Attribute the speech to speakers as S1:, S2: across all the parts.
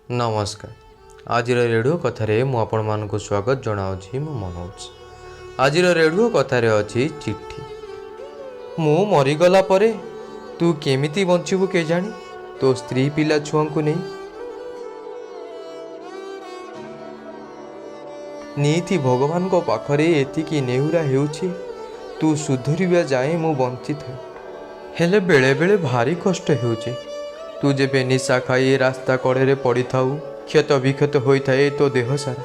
S1: ନମସ୍କାର। ଆଜିର ରେଡ଼ିଓ କଥାରେ ମୁଁ ଆପଣମାନଙ୍କୁ ସ୍ୱାଗତ ଜଣାଉଛି। ମୁଁ ମନୋଜ। ଆଜିର ରେଡ଼ିଓ କଥାରେ ଅଛି ଚିଠି। ମୁଁ ମରିଗଲା ପରେ ତୁ କେମିତି ବଞ୍ଚିବୁ କେଜାଣି ତୋ ସ୍ତ୍ରୀ ପିଲା ଛୁଆଙ୍କୁ ନେଇ। ନିଇତି ଭଗବାନଙ୍କ ପାଖରେ ଏତିକି ନେହୁରା ହେଉଛି, ତୁ ସୁଧୁରିବା ଯାଏଁ ମୁଁ ବଞ୍ଚିଥାଏ। ହେଲେ ବେଳେବେଳେ ଭାରି କଷ୍ଟ ହେଉଛି। ତୁ ଯେବେ ନିଶା ଖାଇ ରାସ୍ତା କଡ଼ରେ ପଡ଼ିଥାଉ, କ୍ଷତ ବିକ୍ଷତ ହୋଇଥାଏ ତୋ ଦେହ ସାରା।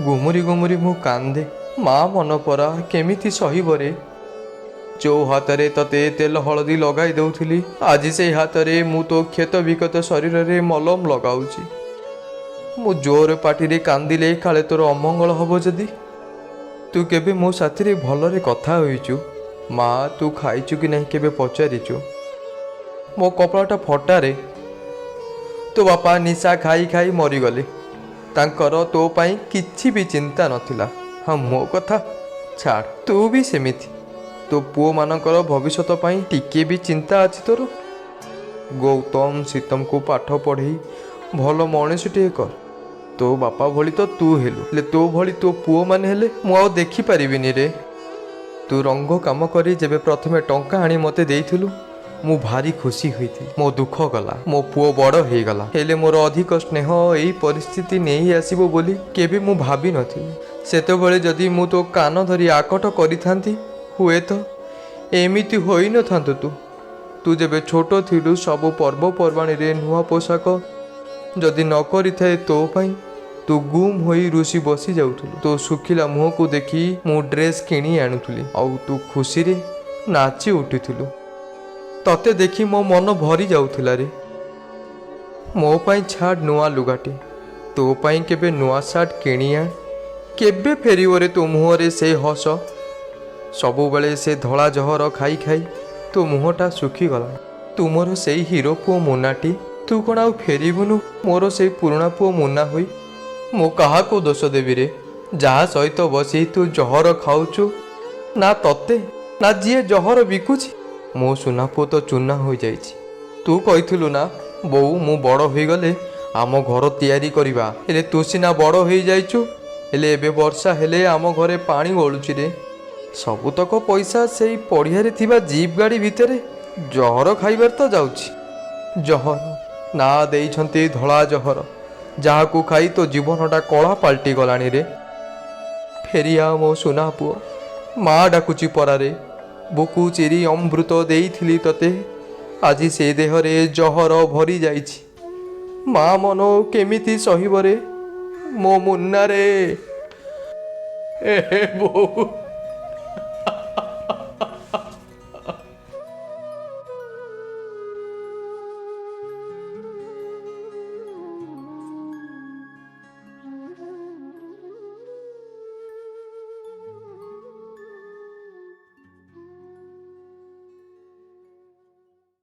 S1: ଗୁମୁରି ଗୁମୁରି ମୁଁ କାନ୍ଦେ, ମା ମନ ପରା କେମିତି ସହିବରେ। ଯେଉଁ ହାତରେ ତତେ ତେଲ ହଳଦୀ ଲଗାଇ ଦେଉଥିଲି, ଆଜି ସେଇ ହାତରେ ମୁଁ ତୋ କ୍ଷତ ବିକ୍ଷତ ଶରୀରରେ ମଲମ ଲଗାଉଛି। ମୁଁ ଜୋର ପାଟିରେ କାନ୍ଦିଲେ କାଳେ ତୋର ଅମଙ୍ଗଳ ହବ ଯଦି। ତୁ କେବେ ମୋ ସାଥିରେ ଭଲରେ କଥା ହୋଇଛୁ? ମା, ତୁ ଖାଇଛୁ କି ନାହିଁ କେବେ ପଚାରିଛୁ? ମୋ କପାଳଟା ଫଟାରେ। ତୋ ବାପା ନିଶା ଖାଇ ଖାଇ ମରିଗଲେ। ତାଙ୍କର ତୋ ପାଇଁ କିଛି ବି ଚିନ୍ତା ନଥିଲା। ହଁ, ମୋ କଥା ଛାଡ଼, ତୁ ବି ସେମିତି। ତୋ ପୁଅମାନଙ୍କର ଭବିଷ୍ୟତ ପାଇଁ ଟିକିଏ ବି ଚିନ୍ତା ଅଛି ତୋର? ଗୌତମ, ସୀତମକୁ ପାଠ ପଢ଼େଇ ଭଲ ମଣିଷଟିଏ କର। ତୋ ବାପା ଭଳି ତ ତୁ ହେଲୁ, ହେଲେ ତୋ ଭଳି ତୋ ପୁଅମାନେ ହେଲେ ମୁଁ ଆଉ ଦେଖିପାରିବିନି ରେ। ତୁ ରଙ୍ଗ କାମ କରି ଯେବେ ପ୍ରଥମେ ଟଙ୍କା ଆଣି ମୋତେ ଦେଇଥିଲୁ, ମୁଁ ଭାରି ଖୁସି ହୋଇଥିଲି। ମୋ ଦୁଃଖ ଗଲା, ମୋ ପୁଅ ବଡ଼ ହେଇଗଲା। ହେଲେ ମୋର ଅଧିକ ସ୍ନେହ ଏଇ ପରିସ୍ଥିତି ନେଇ ଆସିବ ବୋଲି କେବେ ମୁଁ ଭାବିନଥିଲି। ସେତେବେଳେ ଯଦି ମୁଁ ତୋ କାନ ଧରି ଆକଟ କରିଥାନ୍ତି, ହୁଏତ ଏମିତି ହୋଇନଥାନ୍ତୁ ତୁ। ତୁ ଯେବେ ଛୋଟ ଥିଲୁ, ସବୁ ପର୍ବପର୍ବାଣୀରେ ନୂଆ ପୋଷାକ ଯଦି ନ କରିଥାଏ ତୋ ପାଇଁ, ତୁ ଗୁମ୍ ହୋଇ ରୁଷି ବସି ଯାଉଥିଲୁ। ତୋ ଶୁଖିଲା ମୁହଁକୁ ଦେଖି ମୁଁ ଡ୍ରେସ୍ କିଣି ଆଣୁଥିଲି, ଆଉ ତୁ ଖୁସିରେ ନାଚି ଉଠୁଥିଲୁ। ତତେ ଦେଖି ମୋ ମନ ଭରି ଯାଉଥିଲା ରେ। ମୋ ପାଇଁ ଛାଡ଼ ନୂଆ ଲୁଗାଟେ, ତୋ ପାଇଁ କେବେ ନୂଆ ସାର୍ଟ କିଣି ଆଣ। କେବେ ଫେରିବ ରେ ତୋ ମୁହଁରେ ସେଇ ହସ? ସବୁବେଳେ ସେ ଧଳା ଜହର ଖାଇ ଖାଇ ତୋ ମୁହଁଟା ଶୁଖିଗଲା। ତୁ ମୋର ସେଇ ହିରୋ ପୁଅ ମୁନାଟି, ତୁ କ'ଣ ଆଉ ଫେରିବୁନୁ ମୋର ସେଇ ପୁରୁଣା ପୁଅ ମୁନା ହୋଇ? ମୁଁ କାହାକୁ ଦୋଷ ଦେବି ରେ? ଯାହା ସହିତ ବସି ତୁ ଜହର ଖାଉଛୁ, ନା ତତେ ନା ଯିଏ ଜହର ବିକୁଛି। ମୋ ସୁନା ପୁଅ ତ ଚୁନା ହୋଇଯାଇଛି। ତୁ କହିଥିଲୁ ନା, ବୋଉ, ମୁଁ ବଡ଼ ହୋଇଗଲେ ଆମ ଘର ତିଆରି କରିବା। ହେଲେ ତୁ ସିନା ବଡ଼ ହୋଇଯାଇଛୁ, ହେଲେ ଏବେ ବର୍ଷା ହେଲେ ଆମ ଘରେ ପାଣି ଗଳୁଛି ରେ। ସବୁତକ ପଇସା ସେଇ ପଡ଼ିଆରେ ଥିବା ଜିପ୍ ଗାଡ଼ି ଭିତରେ ଜହର ଖାଇବାରେ ତ ଯାଉଛି। ଜହର ନା ଦେଇଛନ୍ତି ଧଳା ଜହର, ଯାହାକୁ ଖାଇ ତୋ ଜୀବନଟା କଳା ପାଲଟି ଗଲାଣି ରେ। ଫେରିଆ ମୋ ସୁନା ପୁଅ, ମା ଡାକୁଛି ପରାରେ। ବୁକୁ ଚିରି ଅମୃତ ଦେଇଥିଲି ତତେ, ଆଜି ସେ ଦେହରେ ଜହର ଭରି ଯାଇଛି। ମା ମନ କେମିତି ସହିବରେ ମୋ ମୁନ୍ନାରେ? ଏ ବୋଉ।